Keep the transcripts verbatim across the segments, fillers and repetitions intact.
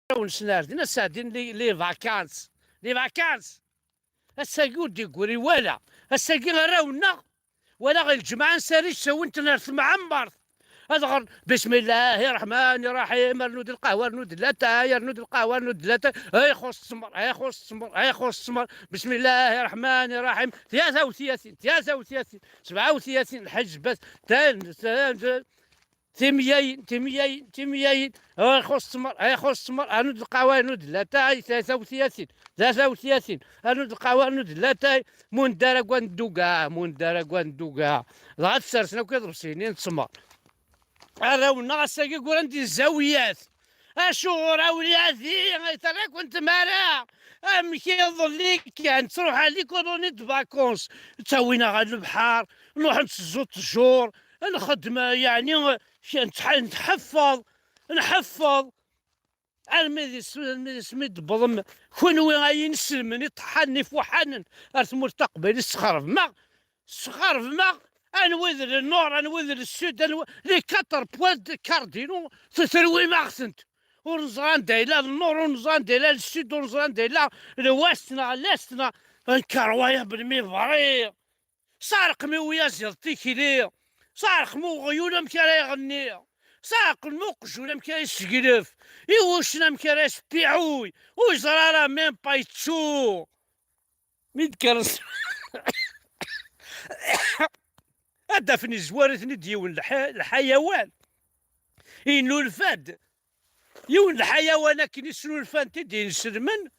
arraw-nsen ar din, ad sɛeddin les vacances. Les vacances. Ass-agi ur d-yeggri wala. Ass-agi arraw-nneɣ, walaɣ lǧemɛa nsari ssawin-ten ar temɛemmert. Ad ɣren: بسم الله الرحمن الرحيم، rnu-d lqahwa, rnu-d latay, rnu-d lqahwa, rnu-d latay. Ay xuṣ ttmer, ay xuṣ ttmer, ay xuṣ ttmer. بسم الله الرحمن الرحيم. Tlata u tlatin, tlata u tlatin, sebɛa u tlatin, lḥejbat, timyayin, timyayin, timyayin. Ay xuṣ ttmer, ay xuṣ ttmer, rnu-d lqahwa, rnu-d latay. Tlata u tlatin, tlata u tlatin, rnu-d lqahwa, rnu-d latay. Mundar agwa n dduga, mundar agwa n dduga. Dɣa ad sersen akk iḍebsiyen n ttmer. Arraw-nneɣ ass-agi ggran di zzawiyat. Acuɣer a wladi, ay terra-ken tmara? Amek iḍelli kan, ttruḥ ɣer les colonies de vacances, ttawin-aɣ ɣer lebḥer, nruḥ nteẓẓu ttjur, nxeddem, yeɛni, nḥeffeḍ, nḥeffeḍ. Armi d isem, armi d isem i d-tewwḍem, kunwi ay inselmen iṭeḥḥanen ifuḥanen ar tmurt taqbaylit, tesxerbem-aɣ, tesxerbem-aɣ. Anwa i d le nord, anwa i d le sud, anwa, les quatre points cardinaux, terwim-aɣ-tent. Ur neẓri anda yella le nord, ur neẓri anda yella le sud, ur neẓri anda yella l'ouest neɣ l'est neɣ, incroyable, mi bɣiɣ. Sɛerqem i uyaziḍ tikli, sɛerqem i uɣyul amek ara iɣenni, sɛerqem i uqjun amek ara yesseglef, i wuccen amek ara yesbiɛuy, ur yeẓri ara même pas yettu. Mi d-kkren s-, ad d-afen izwar-iten-id yiwen lḥa-, lḥayawan. Yennulfa-d yiwen lḥayawan akken i snulfan-t-id yinselmen,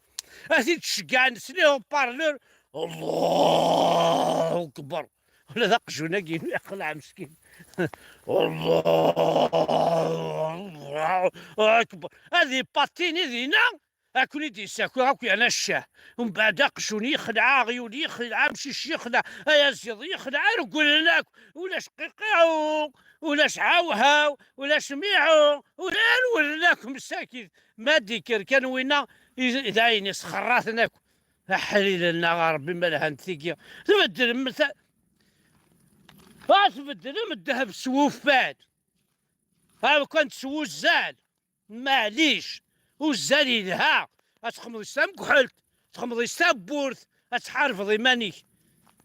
ad t-id-ceggɛen s les haut-parleurs. Allahu akbar. Ula d aqjun-agi-inu yeqleɛ meskin. Allahu akbar. Ad ipatini dinna, ad ken-id-yessaki akk yerna ccah. Mbeɛd aqjun yexleɛ, aɣyul yexleɛ, amcic yexleɛ, ayaziḍ yexleɛ, rewlen akk. Ulac qiqiɛu, ulac hawhaw, ulac miɛu, ula rewlen akk msakit. Ma d-ikker kan winna, i-, d ayen isxerraten akk. Aḥlil-nneɣ a Ṛebbi ma lhant tigi. Tbeddlem ta-, ah, tbeddlem ddheb s wuffal. Ah, kan s wuzzal. Maɛlic, uzzal yelha. Ad txemmeḍ s tamekḥelt, txemmeḍ s tawwurt, ad tḥarbeḍ iman-ik.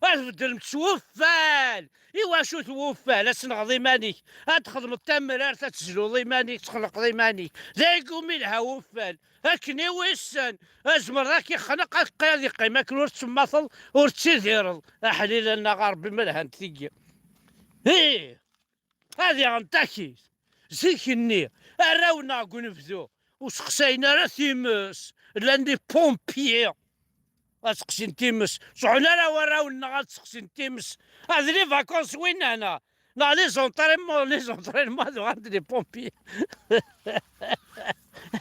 Ad tbeddlem s wuffal. Iwacu-t wuffal? Ad tenɣeḍ iman-ik, ad txedmeḍ tamrart, ad tezluḍ iman-ik, txenqeḍ iman-ik. D agumi yelha wuffal. Akken i wissen, azmer ad k-ixneq, ad qqi-, ad iqqim akken ur tettemmateḍ, ur tettidireḍ. Aḥlil-nneɣ a Ṛebbi ma lhant tigi. Ih! Ad iɣen takit. Zik-nni, arraw-nneɣ deg unebdu, ur seqsayen ara times. Llan des pompiers. Ad seqsin times. Sɛun ara warraw-nneɣ ad seqsin times. Ah, d les vacances winna, neɣ, neɣ les entraînements, les entraînements ad uɣalen d les pompiers.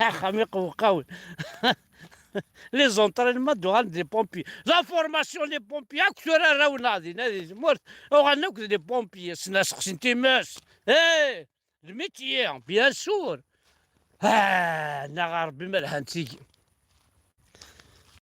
Axxam iqewqawen. Les entraînements ad uɣalen d les pompiers. La formation des pompiers, akk tura arraw-nneɣ dinna di tmurt, uɣalen akk d les pompiers, ssnen ad seqsin times. Eh, le métier, bien sûr. Ah, neɣ a Ṛebbi ma lhant tigi.